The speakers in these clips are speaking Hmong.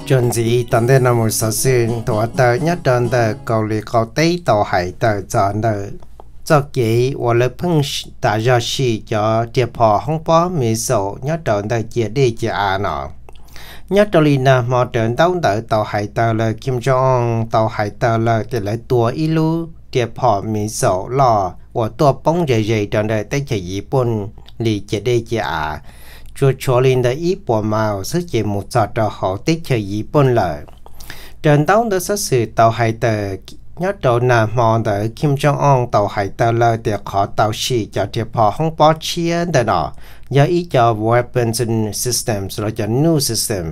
Txuas ntxiv tom ntej no mus, xov xwm nthuav tawm nyob rau ntawm Kauslim Qaum Teb tau hais tawm txog ntawm txoj kev uas lawv pheej tas zog sim cov riam phom hoob pob missile nyob rau ntawm ciam dej ciam av no. Nyob rau li nag hmo raws ntaub ntawv tau hais tawm lawm, Kim Jong Un tau hais tawm lawm tias lawv tua ib lub riam phom missile loj uas tuaj poob ze ze rau ntawm teb chaws Yiv Pooj li ciam dej ciam av, tsuas tshuav li ntawm ib puas mais xwb ces mus txog rau hauv teb chaws Yiv Pooj lawm. Raws ntaub ntawv xov xwm tau hais tawm, nyob rau nag hmo ntawd Kim Jong Un tau hais tawm lawm tias qhov tau sim cov riam phom hoob pob tshiab ntawm no yog ib co weapon systems los cov nuke system,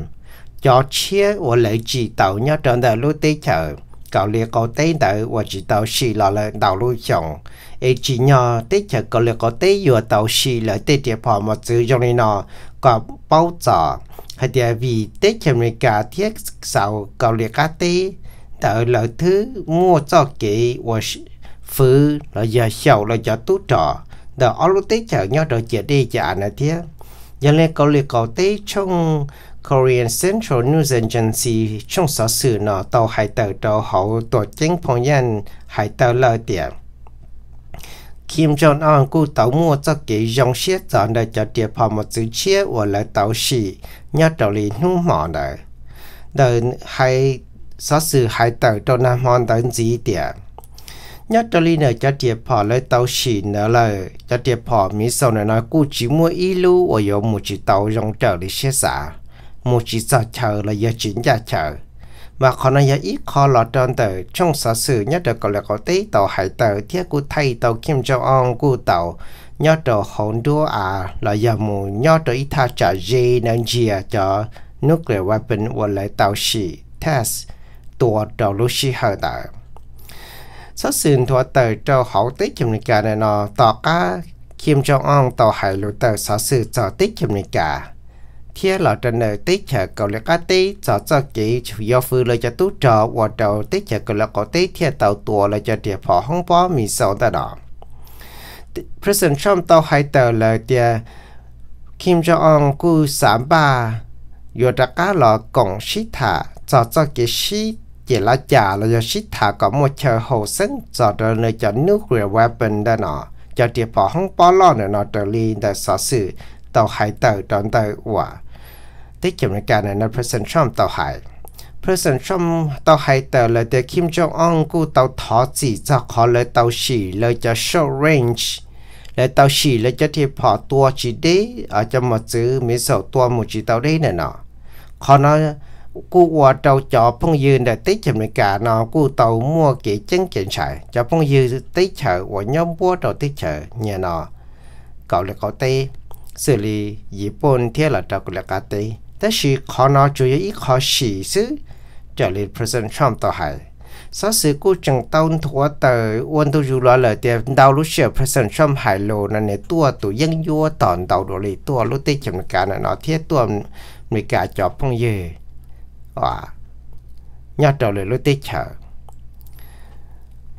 cov tshiab uas lawv tsim tau nyob rau ntawm lub teb chaws Kauslim Qaum Teb ntawd uas tsis tau sim los lawm ntau lub xyoo. Es tsim nyog teb chaws Kauslim Qaum Teb yuav tau sim lawv tej riam phom mos txwv zoo li no kom paub txog hais tias vim teb chaws Amelikas thiab xaus Kauslim Qab Teb ntawd lawv twb muaj txoj kev uas fwv los yog xyaum lawv cov tub rog ntawm ob lub teb chaws nyob rau ciam dej ciam av na thiab. Yog li Kauslim Qaum Teb tshooj Korean Central News Agency tshooj xov xwm no tau hais tawm rau hauv tuam ceeb Pyongyang hais tawm lawm tias Kim Jong Un kuj tau muaj txoj kev zoo siab txog ntawm cov riam phom mos txwv tshiab uas lawv tau sim nyob rau li hnub hmo ntawd. Ntawm hais, xov xwm hais tawm rau nag hmo ntawd ntxiv tias nyob rau li ntawm cov riam phom lawv tau sim ntawd lawm, cov riam phom missile ntawm no kuj tsis muaj ib lub uas yuav mus tsis tau zoo raws li siab xav, mus tsis txog chaw los yog tsis ncaj chaw. Mas qhov no yog ib qho los rau ntawm tshooj xov xwm nyob rau Kauslim Qaum Teb tau hais tawm thiab kuj thaij tau Kim Jong Un kuj tau nyob rau hauv nruab av los yog mus nyob rau ib thaj tsam ze ntawd ntsia cov nuclear weapon uas lawv tau sim test tua rau lub sij hawm ntawd. Xov xwm nthuav tawm rau hauv teb chaws Amelikas na no, tom qab Kim Jong Un tau hais lus tawm xov xwm txog teb chaws Amelikas thiab los rau ntawm teb chaws Kauslim Qab Teb txog txoj kev yuav fwv lawv cov tub rog ua rau teb chaws Kauslim Qaum Teb thiaj tau tua lawv cov riam phom hoob pob missile ntawm no. President Trump tau hais tawm lawm tias Kim Jong Un kuj xav npaj yuav rov qab los koom sib tham txog txoj kev sib cem lav cas los yog sib tham kom muaj chaw haum xeeb txog rau nws cov nuclear weapon ntawm no, cov riam phom hoob pob loj ntawm no raws li ntawm xov xwm tau hais tawm rau ntawm uas teb chaws Amelikas na no President Trump tau hais. President Trump tau hais tawm lawm tias Kim Jong Un kuj tau thov txim txog qhov lawv tau sim lawv cov short range, lawv tau sim lawv cov riam phom tua tsis deb, cov mos txwv missile tua mus tsis tau deb ntawm no. Qhov no kuj ua rau cov phooj ywg ntawm teb chaws Amelikas no kuj tau muaj kev ceeb kev ntshai, cov phooj ywg teb chaws uas nyob npuab rau teb chaws nyias no Kauslim Qaum Teb, xws li Yiv Pooj thiab los rau Kauslim Qab Teb. Tab sis qhov no tsuas yog ib qho sim xwb, raws li President Trump tau hais. Xov xwm kuj tseem tau nthuav tawm ua ntu zus los lawm tias ntau lub sij hawm President Trump hais lus no nws tuaj tus yeeb ncuab tog ntau dua li tuaj lub teb chaws Amelikas ntawm no thiab tuaj Amelikas cov phooj ywg nyob rau lwm lub teb chaws.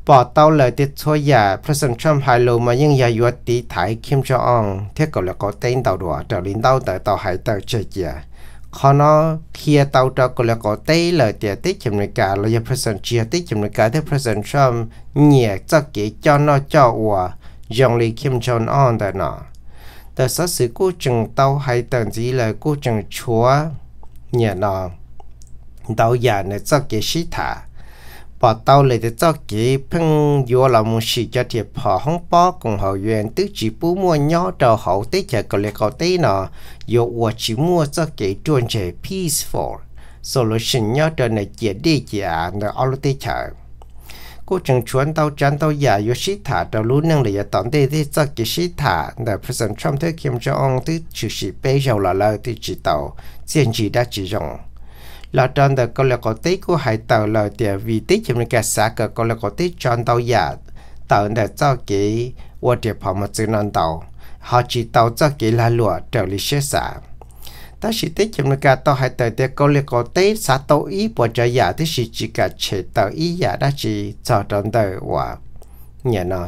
Pom tau lawm tias txhua yam President Trump hais lus mas yeej yog yuav tiv thaiv Kim Jong Un thiab Kauslim Qaum Teb ntau dua raws li ntaub ntawv tau hais tawm tseg cia. Qhov no qhia tau rau Kauslim Qaum Teb lawm tias teb chaws Amelikas los yog President, tsis yog teb chaws Amelikas thiab President Trump nyiam txoj kev coj noj coj ua zoo li Kim Jong Un ntawm no. Ntawm xov xwm kuj tseem tau hais tawm ntxiv lawm kuj tseem tshuav nyiam no ntau yam nws txoj kev sib tham. Pom tau lawm tias txoj kev pheej yuav los mus sim cov riam phom hoob pob koom haum U N twb tsis pub muaj nyob rau hauv teb chaws Kauslim Qaum Teb no yuav ua tsis muaj txoj kev ruaj ntseg peaceful solution nyob rau nws ciam dej ciam av ntawm ob lub teb chaws. Kuj tseem tshuav ntau tsav ntau yam yuav sib tham rau lub neej los yav tom ntej thiab txoj kev sib tham ntawm President Trump thiab Kim Jong Un twb tshwm sim peb zaug los lawm twb tsis tau txiaj ntsig dab tsi zoo. Los rau ntawm Kauslim Qaum Teb kuj hais tawm lawm tias vim teb chaws Amelikas xav kom Kauslim Qaum Teb tso ntau yam tawm ntawm txoj kev ua riam phom mos txwv no ntau, ho tsis tau txoj kev lag luam raws li siab xav. Tab sis teb chaws Amelikas tau hais tawm tias Kauslim Qaum Teb xav tau ib puas tsav yam tiam sis tsis kam tshem tawm ib yam dab tsi txog rau ntawm uas nyiam no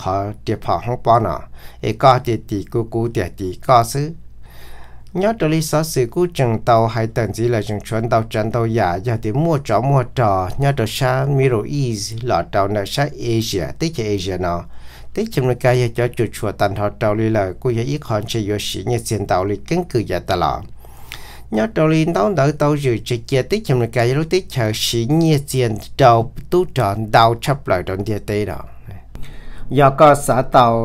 qhov riam phom hoob pob no, es koj tias tim kuv, kuv tias tim koj xwb. Nyob rau li xov xwm kuj tseem tau hais tawm ntxiv lawm, tseem tshuav ntau tsav ntau yam yog tias muaj tsov muaj rog nyob rau sab Middle East los rau ntawm sab Asia, teb chaws Asia no, teb chaws Amelikas yog cov cuam tshuam tag nrho rau li lawm, kuj yog ib qho ntshe yuav siv nyiaj txiag ntau li keeb kwm yav tas los. Nyob rau li ntaub ntawv tau zwm tsev cia teb chaws Amelikas yog lub teb chaws siv nyiaj txiag rau tub rog ntau tshaj plaws rau ntiaj teb no. Yog koj xav tau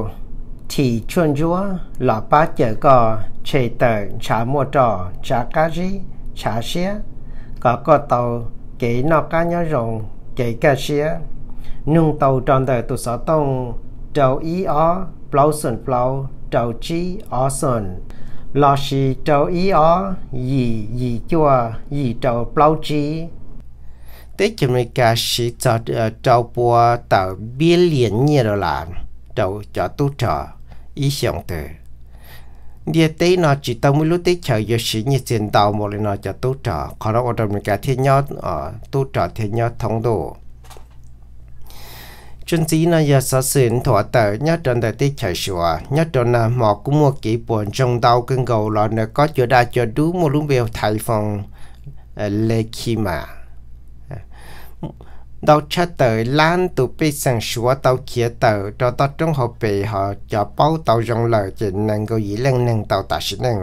thim tshuaj ntsuab los pab cawm koj tshem tawm ntshav muaj roj, ntshav qab zib, ntshav siab, kom koj tau kev noj qab nyob zoo, kev kaj siab, nug tau rau ntawm tus xov tooj rau ib ob plaub xoom plaub rau tsib ob xoom, lossis rau ib ob yim yim cuaj yim rau plaub tsib. Teb chaws Amelikas siv txog rau pua tawm billion nyiaj dollar rau cov tub rog ib xyoos twg. Ntiaj teb no tsis tau muaj ib lub teb chaws yuav siv nyiaj txiag ntau npaum li no cov tub rog, qhov no ua rau Amelikas thiaj nyob, tub rog thiaj nyob thoob ntuj. Tso ntxiv no yog xov xwm nthuav tawm nyob rau ntawm teb chaws Suav, nyob rau nag hmo kuj muaj kev puas ntsoog ntau kawg nkaus los ntawm kob cua daj cua dub muaj lub npe Typhoon Lekima. Ntau tshaj tawm lab tus pej xeem Suav tau khiav tawm rau toj roob hauv pes, ho cov paub tau zoo lawm ces nees nkaum yim leej neeg tau tas sim neej.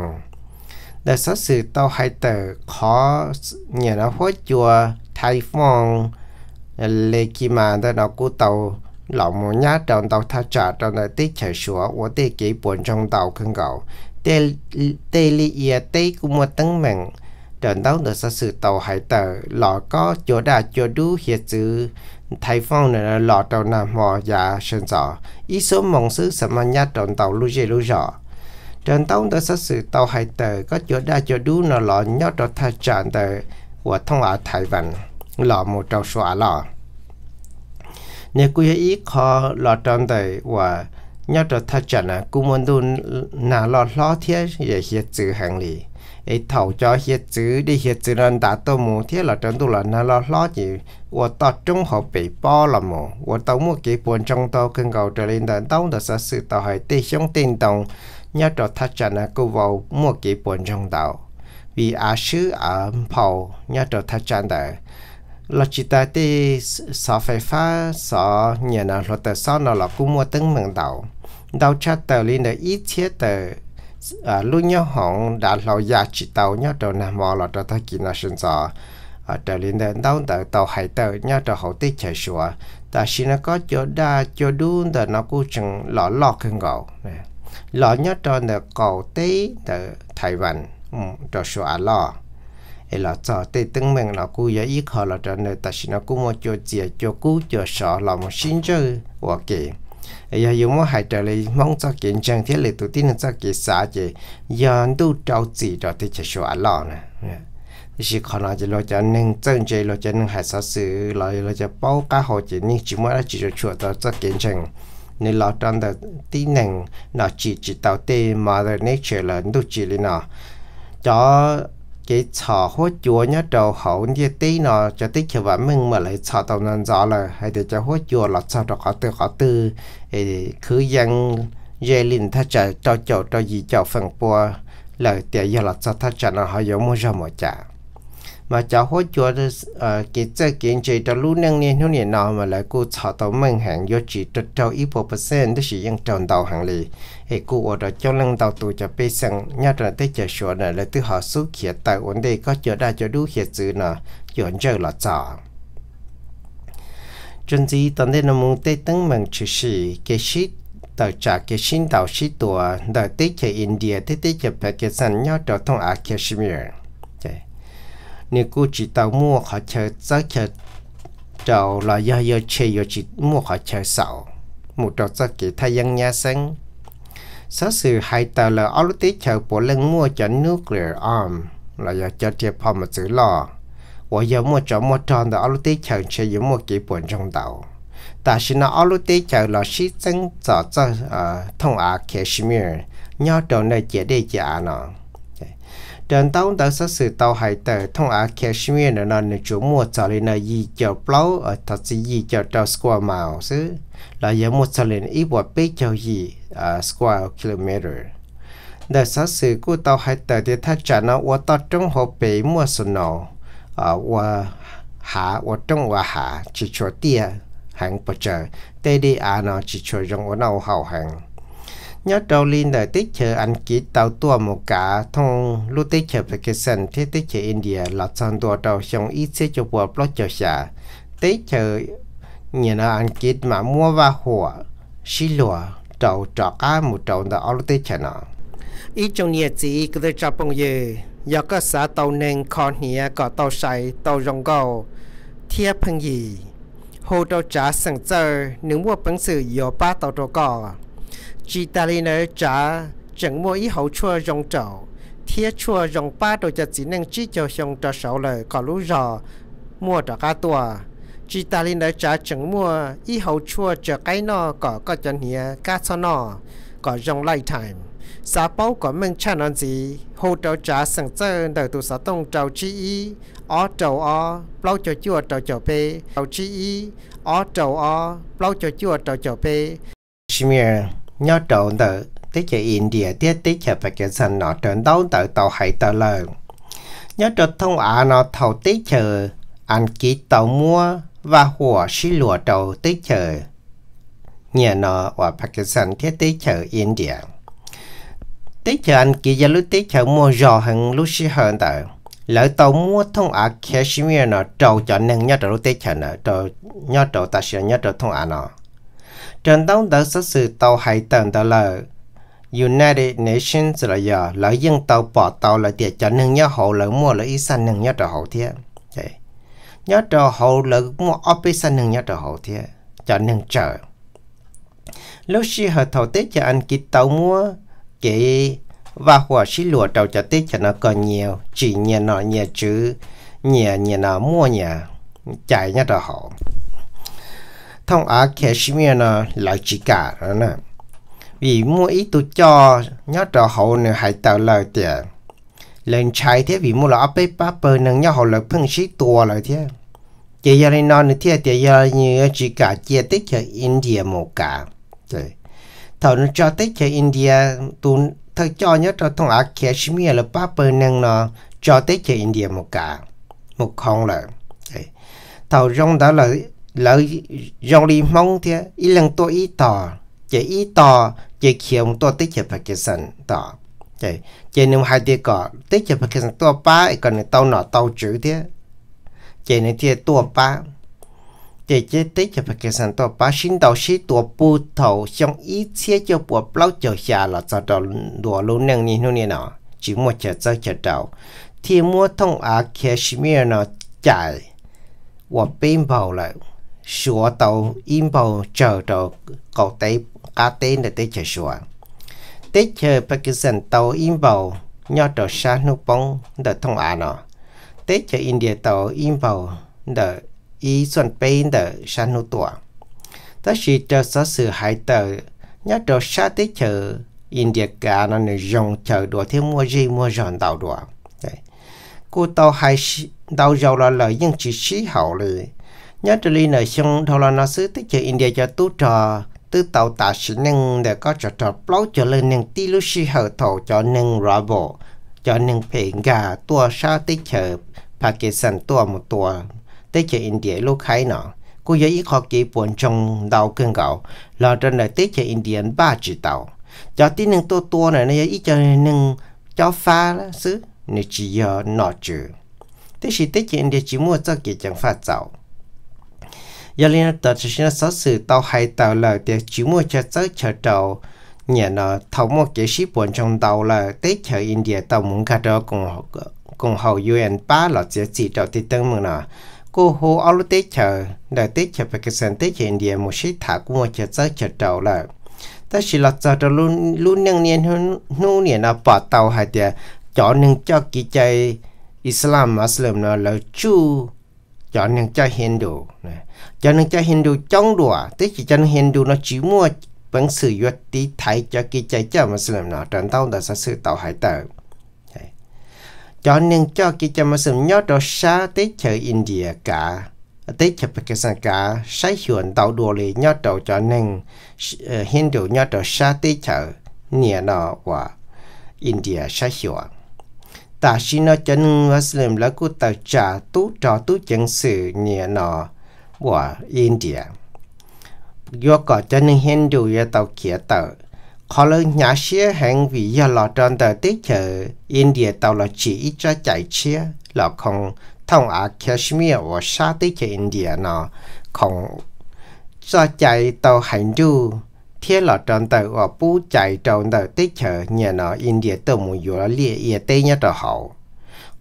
Ntawm xov xwm tau hais tawm qhov nyuam no huab cua Typhoon Lekima ntawm no kuj tau los mus nyab rau ntau thaj tsam rau ntawm teb chaws Suav ua tej kev puas ntsoog ntau kawg nkaus. Tej liaj ia teb kuj muaj teeb meem. Raws ntaub ntawm xov xwm tau hais tawm los kob cua daj cua dub hiav txwv Typhoon no los rau nag hmo yav sawv ntxov ib xuab moos xwb xav maj nyab rau ntau lub zej lub zos. Raws ntaub ntawm xov xwm tau hais tawm kob cua daj cua dub no los nyob rau thaj tsam ntawm uas thooj av Taiwan los mus rau Suav av loj. Nws kuj yog ib qho los rau ntawm uas nyob rau thaj tsam no kuj muaj ntuj nag loj hlob thiab hiav txwv heev li. Es thaum cov hiav txwv, dej hiav txwv no ntas tuaj mus thiab los rau ntuj los nag loj hlob ces ua toj roob hauv pes pob los mus ua tau muaj kev puas ntsoog ntau kawg nkaus. Raws li ntawm ntaub ntawm xov xwm tau hais tej xyoob tej ntoo nyob rau thaj tsam no kuj vau muaj kev puas ntsoog ntau, vim av swb av nphau nyob rau thaj tsam ntawd. Los tsis tas tej xov fais fab, xov nyuam no hluav taws xob no los kuj muaj teeb meem ntau, ntau tshaj tawm li ntawm ib txhiab tawm lub nyob hoov dav hlau ya tsis tau nyob rau nag hmo los rau tag kis no sawv ntxov. Raws li ntawm ntaub ntawv tau hais tawm nyob rau hauv teb chaws Suav, tam sim no kob cua daj cua dub ntawm no kuj tseem los loj kawg nkaus, los nyob rau ntawm qaum teb ntawm Taiwan rau Suav av loj. Es los txog tej teeb meem no kuj yog ib qho los rau ntawm tam sim no kuj muaj cua txias cua kub cua sov los mus sib ntsawj ua ke. Yog yuav muab hais raws li Hmoob txoj kev ntseeg thiab lwm tus tib neeg txoj kev xav ces yog ntuj rau txim rau teb chaws Suav av loj na. Tiam sis qhov no ces luag cov neeg txawj ntse, luag cov neeg hais xov xwm los luag cov paub qab hau ces yeej tsis muaj dab tsi tshua tshua tau txoj kev ntseeg. Nws los rau ntawm tib neeg no tsim tsis tau tej mother nature los ntuj tsim li no. Cov kev txhom huab cua nyob rau hauv ntiaj teb no cov teb chaws vam meej mas lawv txhom tau ntxov ntxov lawm hais tias cov huab cua los txog rau qhov twg qhov twg, khwv yees ze li thaj tsam rau caum rau yim caum feem pua lawm tias yog los txog thaj tsam no ho yuav muaj zog mus cas. Mas cov huab cua kev txawj kev ntse rau lub neej niaj hnub nim no mas lawv kuj txhom tau meej heev, yuav tsis raug ib puas percent tab sis yeej raug ntau heev li. Es kuj ua rau coob leej ntau tus cov pej xeem nyob rau teb chaws Suav na lawv twb ho xub khiav tawm ua ntej kob cua daj cua dub hiav txwv no yuav ntsawj los txog. Tso ntxiv tom ntej no mus tej teeb meem tshwm sim kev sib tawm tsam kev sib ntaus sib tua ntawm teb chaws India thiab teb chaws Pakistan nyob rau thooj av Kashmir. Nws kuj tsis tau muaj qhov chaw txawb chaw rau los yog yuav tshem yuav tsis muaj qhov chaw xaus mus rau txoj kev thaj yeeb nyab xeeb. Xov xwm hais tawm lawm ob lub teb chaws puav leej muaj cov nuclear arm los yog cov riam phom mos txwv loj, uas yog muaj tsov muaj rog ntawm ob lub teb chaws ntshe yuav muaj kev puas ntsoog ntau. Tam sim no ob lub teb chaws los sib txeeb txog txoj thooj av Kashmir nyob rau ntawm ciam dej ciam av no. Raws ntaub ntawv xov xwm tau hais tawm thooj av Kashmir ntawm no nws tsuas muaj txog li no yim caum plaub, thov txim, yim caum rau square mile xwb, los yog muaj txog li ib puas peb caug yim square kilometer. Ntawm xov xwm kuj tau hais tawm tias thaj tsam no ua toj roob hauv pes muaj snow, ua hav, ua roob ua hav tsis tshua tiaj heev pes tsawg, tej dej av no tsis tshua zoo ua noj ua haus heev. Nyob rau li ntawm teb chaws Askiv tau tuaj mus kav thooj lub teb chaws Pakistan thiab teb chaws India los txog ntua rau xyoo ib txhiab cuaj puas plaub caug xya, teb chaws niam no Askiv mam muab vaj huam sib luag rau rov qab mus rau ntawm ob lub teb chaws no. Ib tsoom niam txiv kwv tij tsoom phooj ywg, yog koj xav tau neeg kho hniav kom tau sai tau zoo nkauj thiab pheej yig, hu rau Tsav xeem Txawj, nws muaj peev xwm yuav pab tau rau koj. Tsis tas li ntawd Tsav tseem muaj ib hauv tshuaj zoo raum thiab tshuaj zoo pab rau cov txiv neej tsib caug xyoo rau saud lawm kom lub zog muaj rov qab tuaj. Tsis tas li ntawd Tsav tseem muaj ib hauv tshuaj tsaws qaib noj kom koj cov hniav kab txhob noj, kom zoo lifetime. Xav paub kom meej tshaj no ntxiv hu rau Tsav xeem Txawj ntawm tus xov tooj rau tsib ib, ob rau ob, plaub caug cuaj rau caum peb, rau tsib ib, ob rau ob, plaub caug cuaj rau caum peb. Kashmir nyob rau ntawm teb chaws India thiab teb chaws Pakistan no raws ntaub ntawv tau hais tawm lawm. Nyob rau thooj av no thaum teb chaws Askiv tau muab vaj huam sib luag rau teb chaws niam no uas Pakistan thiab teb chaws India. Teb chaws Askiv yog lub teb chaws muaj zog heev lub sij hawm ntawd, lawv tau muab thooj av Kashmir no rau cov neeg nyob rau lub teb chaws ntawd, nyob rau tam sim no nyob rau thooj av no. Raws ntaub ntawv xov xwm tau hais tawm ntawd lawm, United Nations los yog lawv yeej tau pom tau lawm tias cov neeg nyob hauv lawv muaj lawv ib xab neeg nyob rau hauv thiab. Nyob rau hauv lawv muaj ob peb xab neeg nyob rau hauv thiab cov neeg tsawg. Lub sij hawm thaum teb chaws Askiv tau muab kev vaj huam sib luag rau cov teb chaws no kom nyias tsim nyias nom nyias tswv, nyias nyias no muaj nyias cai nyob rau hauv thooj av Kashmir no, lawv tsis kam. Vim muaj ib tug coj nyob rau hauv nws hais tawm lawm tias lawv ntshai thiab vim muaj lawv ob peb pab pawg neeg nyob hauv lawv pheej sib tua lawv thiab. Ces yog li no nws thiaj tias yog nws yuav tsis kam cia teb chaws India mus kav. Thaum nws tso teb chaws India, tus thawj coj nyob rau thooj av Kashmir lawv pab pawg neeg no tso teb chaws India mus kav, mus khoov lawm. Thaum zoo ntawd lawv zoo li Hmoob thiab, ib leeg tuaj ib tog, ces ib tog ces khiav mus tuaj teb chaws Pakistan tod. Ces nws hais tias kom teb chaws Pakistan tuaj pab es kom nws tau nom tau tswv thiab, ces nws thiaj tuaj pab. Ces teb chaws Pakistan tuaj pab sib ntaus sib tua puag thaum xyoo ib txhiab cuaj puas plaub caug xya los txog rau ntua lub neej niaj hnub niaj no, tsis muaj chaw txawb chaw rau, thiaj muab thooj av Kashmir no cais ua peb npaug lawm, suav tau ib npaug tsawg rau qaum teb, qab teb ntawm teb chaws Suav. Teb chaws Pakistan tau ib npaug nyob rau sab hnub poob ntawm thooj av no. Teb chaws India tau ib npaug ntawm ib xuaj peb ntawm sab hnub tuaj. Tab sis raws xov xwm hais tawm, nyob rau sab teb chaws India kav no nws zoo chaw dua thiab muaj zej muaj zog ntau dua. Kuj tau hais ntau zaus los lawm yeej tsis sib haum li. Nyob raws li ntawm xyoo dhau los no xwb, teb chaws India cov tub rog twb tau tas sim neej ntawm kob tsov rog plaub caug leej neeg tib lub sij hawm thaum cov neeg rebel, cov neeg phem nkag tuaj sab teb chaws Pakistan tuaj mus tua teb chaws India lub khaib no, kuj yog ib qho kev puas ntsoog ntau kawg nkaus los rau ntawm teb chaws India npaj tsis tau. Cov tib neeg tuaj tua ntawm no yog ib co neeg cob fab xwb, nws tsis yog nom tswv. Tiam sis teb chaws India tsis muaj txoj kev ceev faj txaus. Yog li no tam sim no xov xwm tau hais tawm lawm tias tsis muaj chaw txawb chaw rau. Niam no thaum muaj kev sib puas ntsoog ntau lawm, teb chaws India tau mus nkag rau koom haum U N pab los txiav txim rau tej teeb meem no. Kuj hu ob lub teb chaws ntawm teb chaws Pakistan, teb chaws India mus sib tham kuj muaj chaw txawb chaw rau lawm. Tab sis los txog rau lub neej niaj hnub niam no pom tau hais tias cov neeg coj kev cai Islam Muslim no lawv tsuj cov neeg coj Hindu. Cov neeg coj Hindu coob dua, tab sis cov neeg Hindu no tsis muaj peev xwm yuav tiv thaiv cov kev cai coj Muslim no, raws ntaub ntawv xov xwm tau hais tawm. Cov neeg coj kev cai Muslim nyob rau sab teb chaws India kav, teb chaws Pakistan kav saib xyuas ntau dua li nyob rau cov neeg Hindu nyob rau sab teb chaws niam no uas India saib xyuas. Tam sim no cov neeg Muslim lawv kuj tawm tsam tub rog tub ceev xwm nim no uas India yuav kom cov neeg Hindu yuav tau khiav tawm. Qhov lawv hnyav siab heev vim yog los rau ntawm teb chaws India tau los tsim ib tsab cai tshiab los khoov thooj av Kashmir uas sab teb chaws India no khoov txoj cai tau hais nruj thiab los rau ntawm uas pub cai rau ntawm teb chaws nim no India tuaj mus yuav liaj ia teb nyob rau hauv.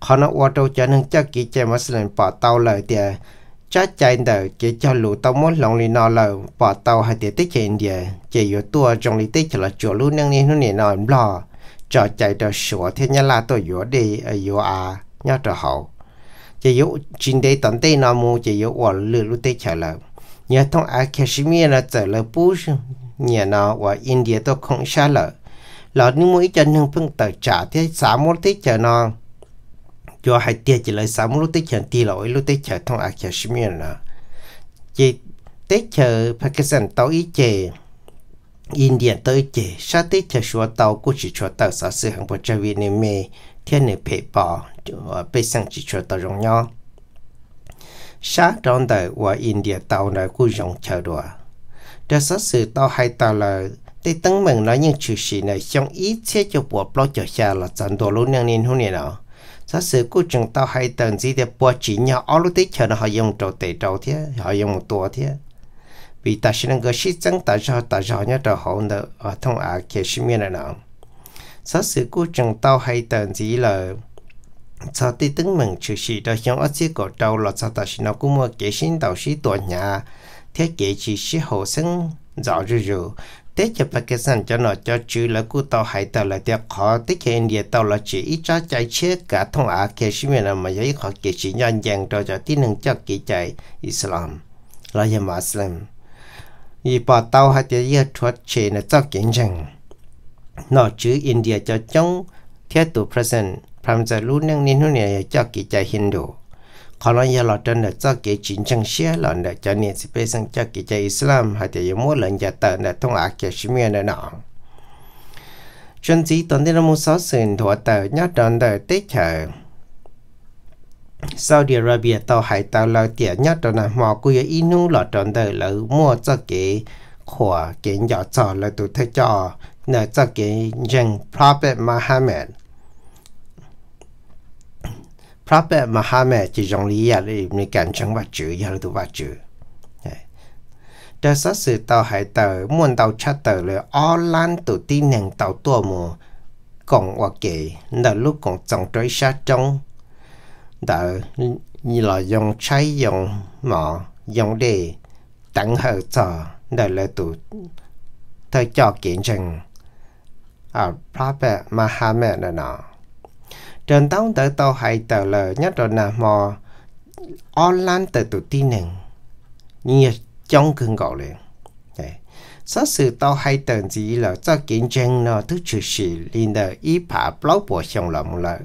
Qhov no ua rau cov neeg coj kev cai Muslim pom tau lawm tias tsab cai ntawm kev cog lus tau muab hloov li no lawm, pom tau hais tias teb chaws India ces yuav tuaj zoo li teb chaws Los Tsuas lub neej niaj hnub nim no Nplog tso cai rau Suav thiab Nyab Laj tuaj yuav dej yuav av nyob rau hauv, ces yuav tsis ntev tom ntej no mus ces yuav ua lwm lub teb chaws lawm. Yog thooj av Kashmir no txawm lawv pub nim no uas India tuaj khoov sab lawm los yeej muaj ib co neeg pheej tawm tsam thiab xav muab lub teb chaws no, yuav hais tiag ces lawv xav muab lub teb chaws tig los ua ib lub teb chaws thooj av Kashmir no. Ces teb chaws Pakistan tau ib ce, India tau ib ce, sab teb chaws Suav tau kuj tsis tshua tawm xov xwm heev puas tsawg vim nws me thiab nws phem pom pej xeem tsis tshua tau zoo nyob. Sab rau ntawm uas India tau ntawd kuj zoo chaw dua. Raws xov xwm tau hais tawm lawm tej teeb meem no yeej tshwm sim ntawm xyoo ib txhiab cuaj puas plaub caug xya los txog ntua lub neej niaj hnub nim no. Xov xwm kuj tseem tau hais tawm ntxiv tias puas tsim nyog ob lub teb chaws no ho yuav mus rau tes rau thiab ho yuav mus tua thiab, vim tam sim no nkawd sib txeeb tas zog tas zog nyob rau hauv ntawm thooj av Kashmir no. Xov xwm kuj tseem tau hais tawm ntxiv lawm txog tej teeb meem tshwm sim rau xyoo ob txhiab kaum rau los txog tam sim no kuj muaj kev sib ntaus sib tua hnyav thiab kev tsis sib haum xeeb ntxov zuj zus. Teb chaws Pakistan cov nom cov tswv lawv kuj tau hais tawm lawm tias qhov teb chaws India tau los tsim ib tsab cai tshiab kav thooj av Kashmir no mas yog ib qhov kev tsis ncaj ncees rau cov tib neeg coj kev cai Islam los yog Muslim, vim pom tau hais tias yog rhuav tshem nws txoj kev ntseeg. Nom tswv India cov coob thiab tus President Prime Minister lub neej niaj hnub nim no yog coj kev cai Hindu. Qhov no yog los rau ntawm txoj kev tsis ntseeg siab los ntawm cov niam txiv pej xeem coj kev cai Islam hais tias yuav muab lawv ncaws tawm ntawm thooj av Kashmir ntawm no. Tso ntxiv tom ntej no mus xov xwm nthuav tawm nyob rau ntawm teb chaws Saudi Arabia tau hais tawm lawm tias nyob rau nag hmo kuj yog ib hnub los rau ntawm lawv muaj txoj kev qhuas kev nco txog lawv tus thawj coj ntawm txoj kev ntseeg Prophet Muhammad. Prophet Muhammad ces zoo li yam li Meskas ntseeg Vajtswv yog lawv tus Vajtswv. Raws xov xwm tau hais tawm muaj ntau tshaj tawm li ob lab tus tib neeg tau tuaj mus koom ua ke ntawm lub koom txoos rau ib sab roob ntawd los yoo tshaib yoo mov yoo dej teev hawm txog ntawm lawv tus thawj coj kev ntseeg Prophet Muhammad no. Raws ntaub ntawv tau hais tawm lawm nyob rau nag hmo ob lab tawm tus tib neeg, yeej yog coob kawg nkaus li. Xov xwm tau hais tawm ntxiv lawm txoj kev ntseeg no twb tshwm sim li ntawm ib phav plaub puas xyoo los mus lawm.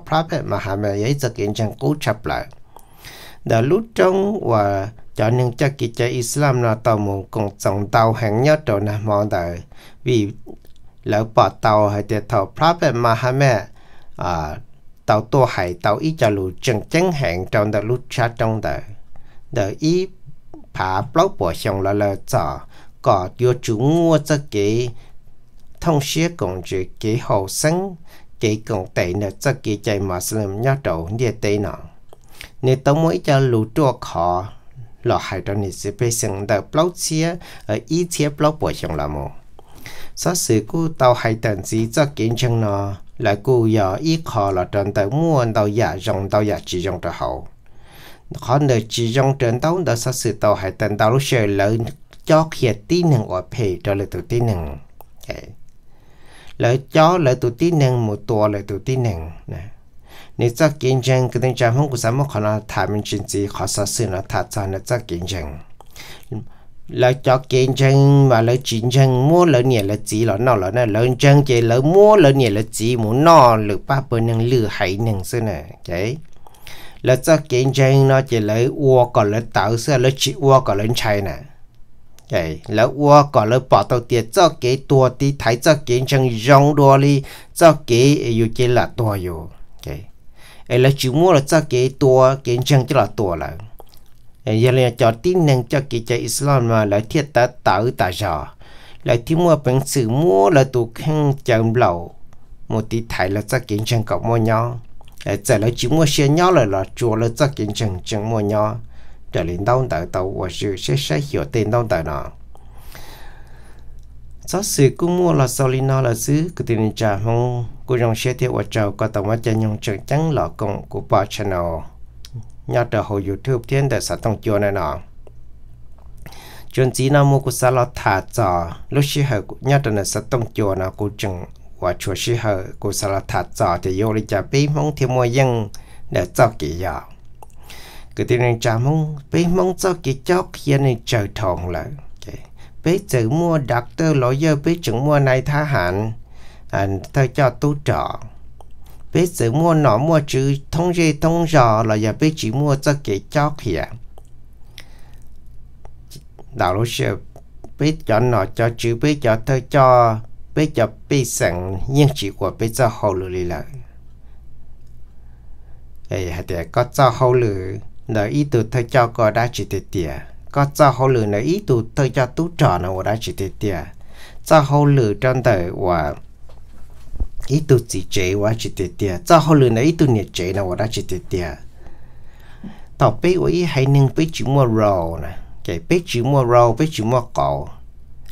Prophet Muhammad yog ib txoj kev ntseeg qub tshaj plaws. Ntawm lub roob uas cov neeg coj kev cai Islam no tau mus koom txoos ntau heev nyob rau nag hmo ntawd, vim lawv pom tau hais tias thaum Prophet Muhammad tau tuaj hais tau ib co lus tseem ceeb heev rau ntawm lub sab roob ntawd, ntawm ib phav plaub puas xyoo los lawm txog, kom yuav tsum muaj txoj kev thooj siab koom ntsis kev haum xeeb, kev koom tes ntawm txoj kev cai Muslim nyob rau ntiaj teb no. Nws tau muaj ib co lus ruaj khov los hais rau niam txiv pej xeem ntawm plaub txhiab, ib txhiab plaub puas xyoo los mus. Xov xwm kuj tau hais tawm ntxiv txoj kev ntseeg no, lawv kuj yog ib qho los rau ntawm muaj ntau yam zoo ntau yam tsis zoo rau hauv. Qhov ntawm tsis zoo raws ntaub ntawv xov xwm tau hais tawm ntau lub sij hawm lawv cob qhia tib neeg ua phem rau lwm tus tib neeg. Lawv cob lawv tus tib neeg mus tua lwm tus tib neeg. Nws txoj kev ntseeg kwv tij neej tsa Hmoob kuv xav muab qhov no tham me ntsis ntxiv, qhov xov xwm no tham txog nws txoj kev ntseeg. Lawv cov kev ntseeg mas lawv tsis ntseeg muab lawv niam lawv txiv los noj lawm na, lawv ntseeg ces lawv muab lawv niam lawv txiv mus noj lwm pab pawg neeg lwm haiv neeg xwb na. Lawv txoj kev ntseeg no ces lawv ua kom lawv tawv xwb, lawv tsis ua kom lawv ntshai na. Lawv ua kom lawv pom tau tias txoj kev tuag tiv thaiv txoj kev ntseeg zoo dua li txoj kev yus cia li lam tuag yus. Es lawv tsis muab lawv txoj kev tua kev ntseeg coj los tua lawm. Yog li cov tib neeg coj kev cai Islam mas lawv thiaj tawv tawv tas zog, lawv thiaj muaj peev xwm muab lawv tus kheej caw nplaum mus tiv thaiv lawv txoj kev ntseeg kom muaj nyob. Txawm lawv tsis muaj sia nyob lawm los tsuas lawv txoj kev ntseeg tseem muaj nyob, raws li ntaub ntawv tau ua zwm siab saib xyuas tej ntaub ntawv no. Xov xwm kuj muaj los xaus li no lawm xwb kwv tij neej tsa Hmoob, kuv zoo siab thiab ua tsaug koj tau muab caij nyoog tseem ceeb los koom kuv pab channel nyob rau hauv YouTube thiab ntawm xov tooj cua na no. Tsuas ntxiv no mus kuv xav los tham txog lub sij hawm nyob rau ntawm xov tooj cua no, kuv tseem ua tshuav sij hawm kuv xav los tham txog tias yuav ua li cas peb Hmoob thiaj muaj yeej ntawm txoj kev yog. Kwv tij neej tsa Hmoob, peb Hmoob txoj kev cob qhia nws tsawg dhau lawm. Peb txawm muaj doctor lawyer, peb tseem muaj nai thab ham, thawj coj tub rog, peb txawm muaj nom muaj tswv thoob zej thoob zos los yog peb tsis muaj txoj kev cob qhia, ntawm lub sij hawm peb cov nom cov tswv, peb cov thawj coj, peb cov pej xeem yeej tsis ua peb txoj hauj lwm li lawm. Hais tias koj txoj hauj lwm ntawm ib tug thawj coj koj dab tsi tiag tiag, koj txoj hauj lwm ntawm ib tug thawj coj tub rog no ua dab tsi tiag tiag, txoj hauj lwm rau ntawm uas ib tug txiv tsev ua dab tsi tiag tiag, txoj hauj lwm ntawm ib tug niam tsev no ua dab tsi tiag tiag. Thaum peb ua ib haiv neeg peb tsis muaj role na, ces peb tsis muaj role, peb tsis muaj qauv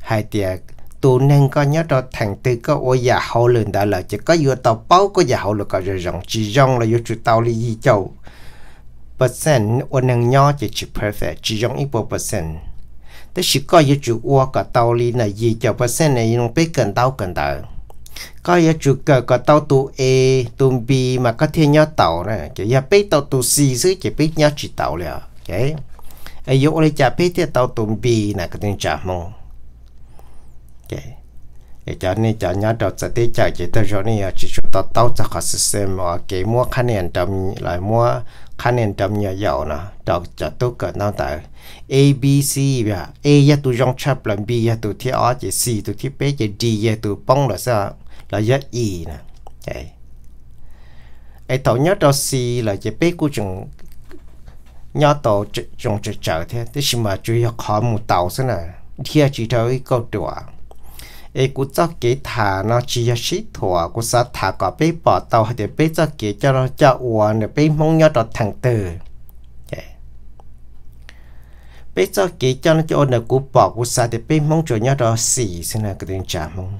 hais tias tus neeg koj nyob rau theem twg koj ua yam hauj lwm ntawd lawm ces koj yuav tau paub koj yam hauj lwm kom zoo zoo. Tsis zoo los yuav tsum tau li yim caum percent. Ua neeg nyob ces tsis perfect, tsis zoo ib puas percent, tab sis koj yuav tsum ua kom tau li ntawm yim caum percent no, peb kawm ntaub kawm ntawv. Koj yuav tsum kawm kom tau tus A, tus B mas koj thiaj nyob tau na. Ces yog peb tau tus C xwb ces peb nyob tsis tau li os. Yuav ua li cas peb thiaj tau tus B na kwv tij neej tsa Hmoob? Cov nej cov nyob rau txawv teb chaws ces tej zaum nej yuav tsis tshua to taub txog qhov system uas kev muab qhab nia rau, muab qhab nia rau me nyuam yaus no rau cov tub kawm ntaub ntawv. A, B, C, A yog tus zoo tshaj plaws, B yog tus thib ob, ces C tus thib peb, ces D yog tus poob lawm xwb, los yog E na. Es thaum nyob rau C lawm ces peb kuj tseem nyob tau zoo tsawv tsawv thiab, tab sis mas tsuas yog qhov mus tau xwb na, dhia tsis dhau ib kauj ruam. Es kuv txoj kev tham no tsis yog sib thuam, kuv xav tham kom peb pom tau hais tias peb txoj kev coj noj coj ua ntawm peb Hmoob nyob rau theem twg. Peb txoj kev coj noj coj ua ntawm kuv pom kuv xav tias peb Hmoob tsuas nyob rau xis xwb na kwv tij neej tsa Hmoob.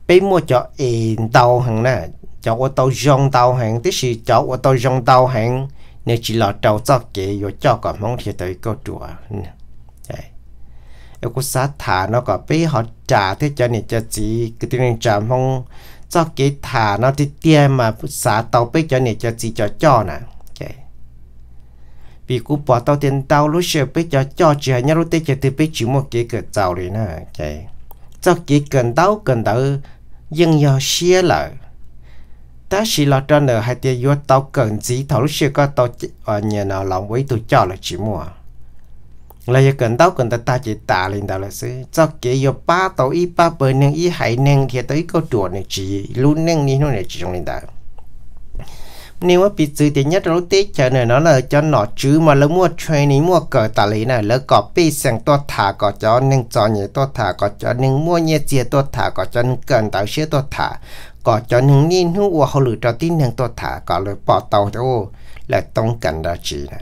Peb muaj cov es ntau heev na, cov ua tau zoo ntau heev, tab sis cov ua tau zoo ntau heev nws tsis los rau txoj kev yuav coj kom Hmoob dhia tau ib kauj ruam. Es kuv xav tham no kom peb ho ras thiab cov niam cov txiv kwv tij neej tsa Hmoob, txoj kev tham no tiag tiag mas xav tau peb cov niam cov txiv cov coj na. Vim kuv pom tau tias ntau lub sij hawm peb cov coj tsis hais nyob lub teb chaws twg peb tsis muaj kev kawm txaus li na. Txoj kev kawm ntaub kawm ntawv yeej yog siab lawm, tab sis los rau ntawm hais tias yuav tau kawm ntxiv thaum lub sij hawm koj tau nyias no los ua ib tug coj lawm tsis muaj. Los yog kawm ntaub kawm ntawv tag ces tas li ntawd lawm xwb. Txoj kev yuav pab tau ib pab pawg neeg ib haiv neeg dhia tau ib kauj ruam nws tsis, lub neej niaj hnub nws tsis zoo li ntawd. Nej muab piv txwv tias nyob rau lub teb chaws no na, cov nom tswv mas lawv muaj training muaj kawm tas li na, lawv kom pej xeem tuaj tham, kom cov neeg txom nyem tuaj tham, kom cov neeg muaj nyiaj txiag tuaj tham, kom cov neeg kawm ntawv siab tuaj tham, kom cov neeg niaj hnub ua hauj lwm rau tib neeg tuaj tham kom lawv pom tau tias lawv toob kas dab tsi na.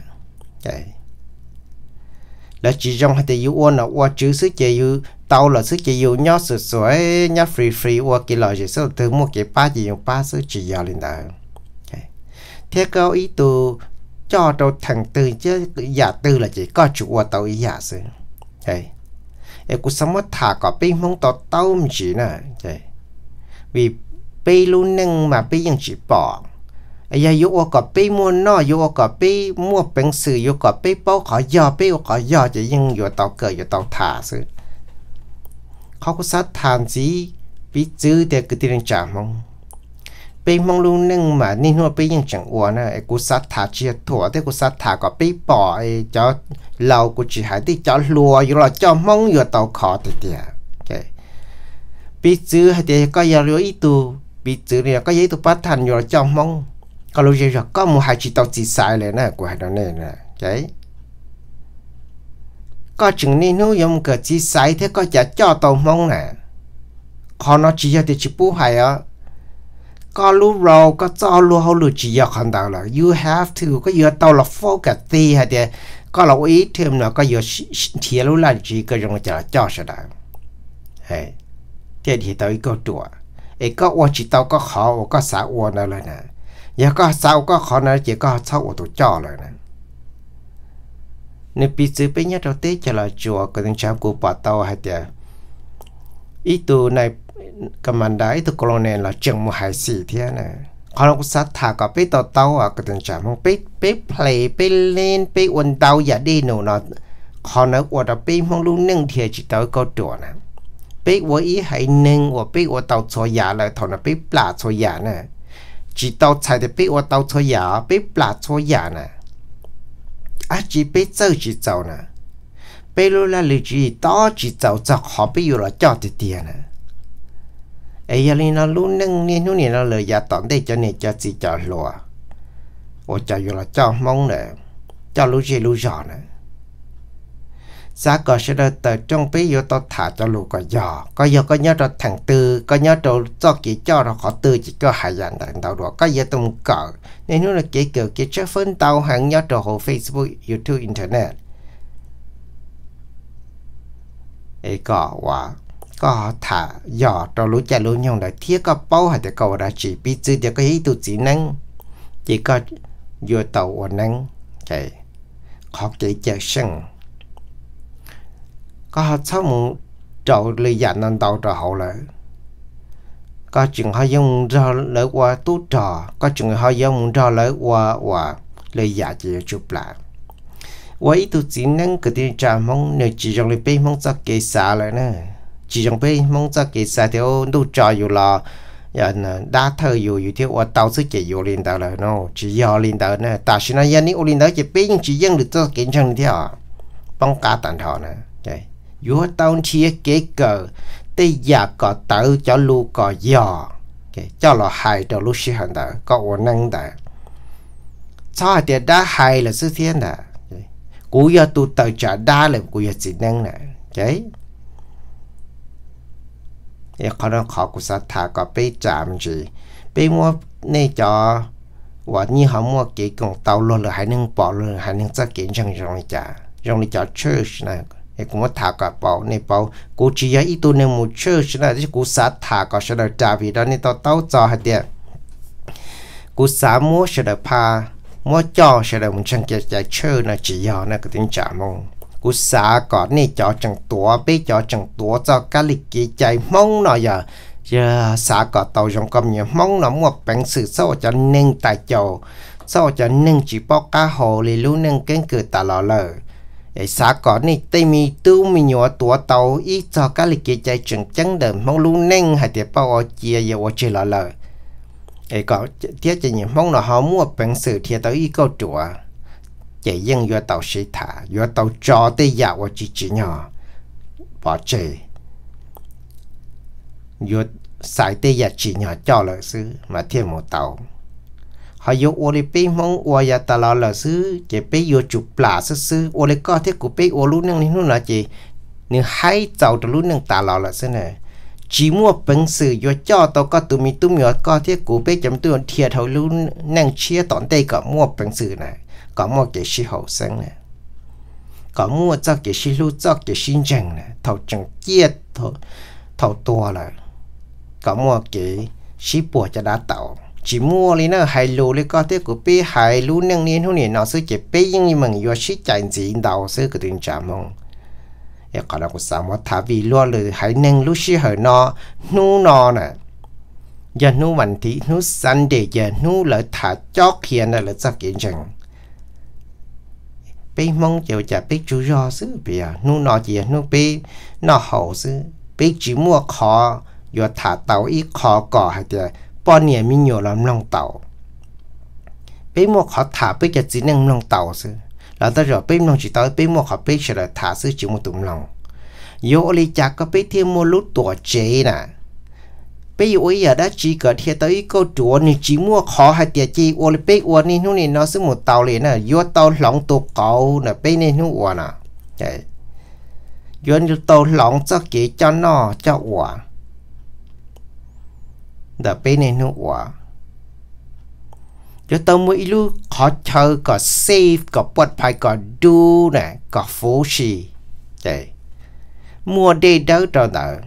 Lawv tsis zoo hais tias yus ua nom ua tswv xwb ces yus tau lawm xwb ces yus nyob xuas xuas, nyob free free ua kev lom zem xwb, twg muaj kev pab ces yus pab xwb, tsis yog li ntawd. Thiab koj ib tug coj rau theem twg thiab yam twg lawm ces koj tsuas ua tau ib yam xwb. Es kuv xav muab tham kom peb Hmoob to taub me ntsis na, vim peb lub neej mas peb yeej tsis pom. Yog yuav ua kom peb muaj noj, yuav ua kom peb muaj peev xwm, yuav kom peb paub qhov yog, peb ua qhov yog ces yeej yuav tau kawm yuav tau tham xwb. Qhov kuv xav tham ntxiv piv txwv tias kwv tij neej tsa Hmoob, Peb Hmoob lub neej mas niaj hnub peb yeej tseem ua na, es kuv xav tham tsis yog thuam thiab, kuv xav tham kom peb pom cov laus, kuv tsis hais tej cov hluas yuav los coj Hmoob yuav tau khov tiag tiag. Piv txwv hais tias koj yog ib tug, piv txwv li koj yog ib tug pab thaj yuav los coj Hmoob, koj lub zej zog koj mus hais tsis tau txiv xaiv li na, kuv hais rau nej. Koj tseem niaj hnub yuav mus kawm txiv xaiv thiab koj cas coj tau Hmoob na. Qhov no tsis yog tias tsis pub hais os. Koj lub role, koj txoj luag hauj lwm tsis yog qhov ntawd lawm. You have to, koj yuav tau los focus txog hais tias koj los ua ib thim no koj yuav nrhiav lub laj lim tswv koj zoo li cas los coj sawv daws thiaj dhia tau ib kauj ruam. Es koj ua tsis tau koj qhov uas koj xav ua ntawd lawm na. Yog koj xav ua koj qhov ntawd ces koj txhob ua tus coj lawm na. Nws piv txwv peb nyob rau teb chaws Los Tsuas, kuv tseem, kuv pom tau hais tias ib tug nai, commander, ib tug colonel los tseem mus hais xim thiab na. Qhov no kuv xav tham kom peb to taub, kuv tus ntsa Hmoob, peb play, peb leeb, peb ua ntau yam dej num no, qhov ntawd ua rau peb Hmoob lub neej dhia tsis tau ib kauj ruam na. Peb ua ib haiv neeg uas peb ua tau txhua yam lawm, thaum no peb plam txhua yam na. Tsis tau txhais tias peb ua tau txhua yam, peb plam txhua yam na. Ab tsi peb txawj tsis txaus na. Peb lub laj lim tswv yim tob tsis txaus txog qhov peb yuav los coj tiag tiag na. Es yog li no lub neej niaj hnub nim no lawm yav tom ntej cov niam cov txiv cov hluas uas cov yuav los coj Hmoob na, coj lub zej lub zog na, xav kom sawv daws tawm rooj peb yuav tau tham cov lus kom yog. Koj yog koj nyob rau theem twg, koj nyob rau txoj kev coj rau qhov twg ces koj hais yam ntawd ntau dua, koj yuav tau mus kawm. Niaj hnub no kev kawm kev tshawb fawb ntau heev nyob rau hauv Facebook, YouTube, Internet. Es kom uas koj tham yog rau lub caij lub nyoog ntawd thiab koj paub hais tias koj ua dab tsi, piv txwv tias koj yog ib tug txiv neeb, ces koj yuav tau ua neeb qhov kev cawm seej. Koj ho txhob mus rau lwm yam ntau ntau rau hauv lawm. Koj tseem ho yuav mus nrog lawv ua tub rog, koj tseem ho yuav mus nrog lawv ua, ua lwm yam ces yuav tsum plam. Ua ib tug txiv neeb kwv tij neej tsa Hmoob nws tsis zoo li peb Hmoob txoj kev xav lawm na. Tsis zoo peb Hmoob txoj kev xav tias ntuj tso yus los dab thawj yus, yus thiaj ua tau xwb ces yuav li ntawd lawm no. Tsis yog li ntawd na, tam sim no yog nej ua li ntawd ces peb yeej tsis yeej lwm txoj kev ntseeg li thiab. Poob qab tag nrho na. Yuav tau nrhiav kev kawm tej yam kom tawv, cov lus kom yog, coj los hais rau lub sij hawm ntawd koj ua neeb ntawd. Txhob hais tias dab hais lawm xwb thiab ntag. Kuv yog tus tawm tsam dab lawm, kuv yog txiv neeb na. Qhov no qhov kuv xav tham kom peb tsa me ntsis, peb muab nej cov uas nyiaj ho muaj kev koom tau luag lwm haiv neeg pom luag lwm haiv neeg txoj kev ntseeg zoo li cas, zoo li cov church na. Es kuv muab tham kom paub, nej paub kuv tsis yog ib tug neeg mus church na, tab sis kuv xav tham kom sawv daws ras vim rau nej to taub txog hais tias kuv xav muab sawv daws pha, muab coj sawv daws mus ntseeg kev cai church no tsis yog na kwv tij neej tsa Hmoob. Kuv xav kom nej cov tseem tuav, peb cov tseem tuav txoj kab li kev cai Hmoob no yog, yog xav kom tau zoo koj me nyuam Hmoob no muaj peev xwm txhob ua cov neeg tais caus, txhob ua cov neeg tsis paub qab hau li lub neej keeb kwm tas los lawm. Es xav kom nej tej me tub me nyuam tuav tau ib txoj kab li kev cai tseem ceeb ntawm Hmoob lub neej hais tias pauj ua cia yog ua tseg los lawm, es kom thiab ces nyuam Hmoob no ho muaj peev xwm dhia tau ib kauj ruam, ces yeej yuav tau sib tham, yuav tau tso tej yam uas tsis tsim nyog pov tseg, yuav xaiv tej yam tsim nyog coj lawm xwb mas thiaj mus tau. Ho yuav ua li peb Hmoob ua yav tas los lawm xwb ces peb yuav tsum plam xwb xwb. Ua li koj thiab kuv peb ua lub neej niaj hnub no ces nws haib txaus rau lub neej tas los lawm xwb na. Tsis muaj peev xwm yuav coj tau koj tus me tub me nyuam, koj thiab kuv peb cov me tub me nyuam dhia dhau lub neej tshiab tom ntej kom muaj peev xwm na, kom muaj kev sib haum xeeb na, kom muaj txoj kev sib hlub txoj kev sib ntseeg na thaum tseem ciaj, thaum tuag lawm, kom muaj kev sib puag caj dab tau. Tsis muaj li na, hais lus li koj thiab kuv peb hais lub neej niaj hnub nim no xwb ces peb yeej meem yuav sib cais ntxiv ntau xwb kwv tij neej tsa Hmoob. Es qhov no kuv xav muab tham vim luag lwm haiv neeg lub sij hawm no, hnub no na, yog hnub vas thiv, hnub Sunday, yog hnub lawv tham cob qhia ntawm lawv txoj kev ntseeg. Peb Hmoob ces ua cas peb tsaug zog xwb, peb yog hnub no ces yog hnub peb noj haus xwb, peb tsis muaj qhov yuav tham tau ib qho kom hais tias poj niam me nyuam los mloog tau. Peb muaj qhov tham peb cov txiv neej mloog tau xwb, los tab sis peb mloog tsis tau, peb muaj qhov peb sawv daws tham xwb tsis muaj tus mloog. Yuav ua li cas koj peb thiaj muaj lub tuam tsev na? Peb yuav ua ib yam dab tsi kom dhia tau ib kauj ruam, nws tsis muaj qhov hais tias cia ua li peb ua niaj hnub nim no xwb mus tau li na. Yuav tau hloov tus qauv ntawm peb niaj hnub ua no, yuav tau hloov txoj kev coj noj coj ua ntawm peb niaj hnub ua. Yuav tau muaj ib lub qhov chaw kom safe, kom poj phais, kom dub na, kom fuv si, muaj dej dawb rau ntawd.